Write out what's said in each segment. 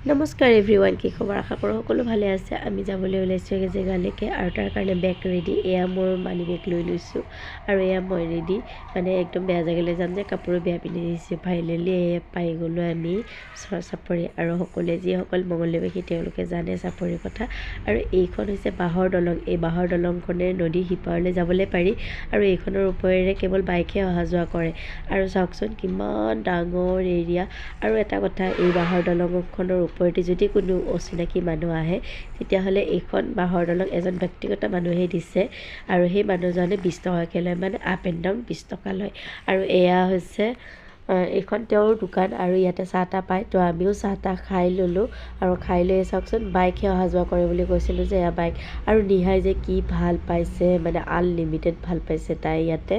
নমস্কাৰ এভৰিৱান, কি খবৰ? আশা কৰোঁ সকলো ভালে আছে। আমি যাবলৈ ওলাইছোঁ এক জেগালৈকে আৰু তাৰ কাৰণে বেগ ৰেডি। এয়া মোৰ মানি বেগ লৈ লৈছোঁ আৰু এয়া মই ৰেডি। মানে একদম বেয়া জেগালৈ যাম যে কাপোৰো বেয়া পিন্ধি আহিছোঁ। ফাইনেলি এয়া পাই গ'লোঁ আমি চৰ চাপৰি। আৰু সকলোৱে, যিসকল মঙলদৈবাসী, তেওঁলোকে জানে চাপৰিৰ কথা। আৰু এইখন হৈছে বাঁহৰ দলং। এই বাঁহৰ দলংখনেৰে নদীৰ সিপাৰলৈ যাবলৈ পাৰি আৰু এইখনৰ ওপৰেৰে কেৱল বাইকহে অহা যোৱা কৰে। আৰু চাওকচোন, কিমান ডাঙৰ এৰিয়া। আৰু এটা কথা, এই বাঁহৰ দলংখনৰ ওপৰেদি যদি কোনো অচিনাকি মানুহ আহে, তেতিয়াহ'লে এইখন বাঁহৰ দলং এজন ব্যক্তিগত মানুহেই দিছে আৰু সেই মানুহজনে 20 টকাকৈ লয়, মানে আপ এণ্ড ডাউন 20 টকা লয়। আৰু এয়া হৈছে এইখন তেওঁৰ দোকান আৰু ইয়াতে চাহ তাহ পায়। তো আমিও চাহ তাহ খাই ল'লোঁ। আৰু খাই লৈ চাওকচোন, বাইকহে অহা যোৱা কৰে বুলি কৈছিলোঁ যে, এয়া বাইক। আৰু নিহাই যে কি ভাল পাইছে, মানে আনলিমিটেড ভাল পাইছে তাই ইয়াতে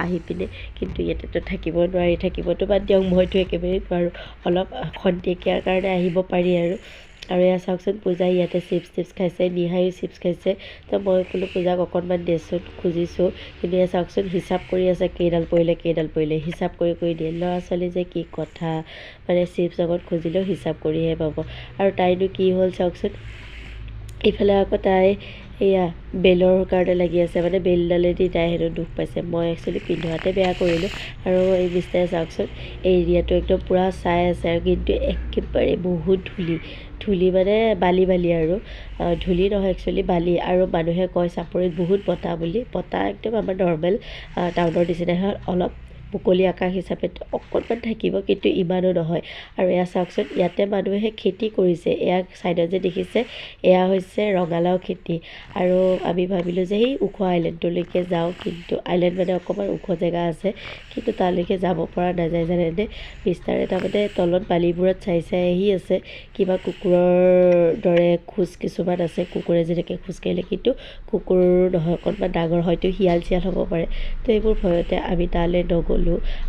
আহি পিনে। কিন্তু ইয়াতেতো থাকিব নোৱাৰি, থাকিবতো বাদ দিয়ক, মইতো একেবাৰেই নোৱাৰোঁ। অলপ খন্তেকীয়াৰ কাৰণে আহিব পাৰি আৰু। আৰু এয়া চাওকচোন, পূজাই ইয়াতে চিপছ টিপছ খাইছে, নিহায়ো চিপছ খাইছে। তো মই ক'লোঁ, পূজাক অকণমান দেচোন, খুজিছোঁ। কিন্তু এয়া চাওকচোন, হিচাপ কৰি আছে, কেইডাল পৰিলে কেইডাল পৰিলে, হিচাপ কৰি কৰি দিয়ে। ল'ৰা ছোৱালী যে কি কথা, মানে চিপছ অকণ খুজিলেও হিচাপ কৰিহে পাব। আৰু তাইনো কি হ'ল চাওকচোন, ইফালে আকৌ তাই এয়া বেলৰ কাৰণে লাগি আছে, মানে বেলডালেদি তাই হেনো দুখ পাইছে। মই একচুৱেলি পিন্ধোৱাতে বেয়া কৰিলোঁ। আৰু এই মিষ্টাৰে চাওকচোন, এই এৰিয়াটো একদম পূৰা চাই আছে। আৰু কিন্তু একেবাৰে বহুত ধূলি, ধূলি মানে বালি বালি আৰু ধূলি নহয়, একচুৱেলি বালি। আৰু মানুহে কয় চাপৰিত বহুত বতাহ বুলি। বতাহ একদম আমাৰ নৰ্মেল টাউনৰ নিচিনাই হয়। অলপ মুকলি আকাশ হিচাপে অকণমান থাকিব, কিন্তু ইমানো নহয়। আৰু এয়া চাওকচোন, ইয়াতে মানুহে খেতি কৰিছে। এয়া ছাইডত যে দেখিছে, এয়া হৈছে ৰঙালাও খেতি। আৰু আমি ভাবিলোঁ যে সেই ওখ আইলেণ্ডটোলৈকে যাওঁ, কিন্তু আইলেণ্ড মানে অকণমান ওখ জেগা আছে, কিন্তু তালৈকে যাব পৰা নাযায়, জানেনে? মিষ্টাৰে তাৰমানে তলত বালিবোৰত চাই চাই আহি আছে। কিবা কুকুৰৰ দৰে খোজ কিছুমান আছে, কুকুৰে যেনেকৈ খোজকাঢ়িলে, কিন্তু কুকুৰ নহয়, অকণমান ডাঙৰ, হয়তো শিয়াল চিয়াল হ'ব পাৰে। তো এইবোৰ ভয়তে আমি তালৈ নগ'লোঁ।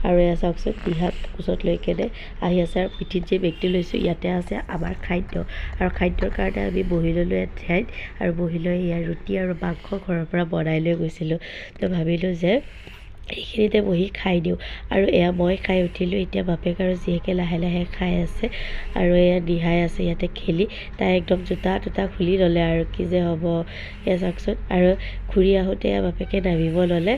আৰু এয়া চাওকচোন, দিহাক কোচত লৈ কেনে আহি আছে আৰু পিঠিত যে বেগটো লৈছোঁ, ইয়াতে আছে আমাৰ খাদ্য। আৰু খাদ্যৰ কাৰণে আমি বহি ল'লোঁ এঠাইত আৰু বহি লৈ ইয়াৰ ৰুটি আৰু মাংস ঘৰৰ পৰা বনাই লৈ গৈছিলোঁ। তো ভাবিলোঁ যে এইখিনিতে বহি খাই দিওঁ। আৰু এয়া মই খাই উঠিলোঁ। এতিয়া বাপেক আৰু জীয়েকে লাহে লাহে খাই আছে। আৰু এয়া দিহাই আছে ইয়াতে খেলি। তাই একদম জোতা তোতা খুলি ল'লে আৰু কি যে হ'ব! এয়া চাওকচোন। আৰু ঘূৰি আহোঁতে এয়া বাপেকে নামিব ল'লে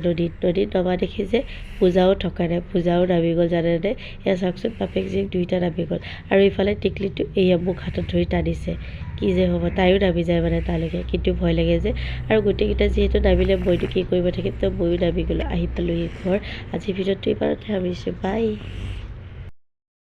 নদীত। নদীত নমা দেখি যে পূজাও থকা নাই, পূজাও নামি গ'ল, জানেনে? এয়া চাওকচোন, বাপেক জীয়েক দুয়োটা নামি গ'ল। আৰু ইফালে টিকলিটো এয়া মোক হাতত ধৰি টানিছে। কি যে হ'ব! তাইও নামি যায় মানে তালৈকে, কিন্তু ভয় লাগে যে। আৰু গোটেইকেইটা যিহেতু নামিলে, মইনো কি কৰিব থাকিম? তো ময়ো নামি গ'লোঁ। আহি পালোহি ঘৰ। আজিৰ ভিডিঅ'টো ইমানতে সামৰিছোঁ। বাই।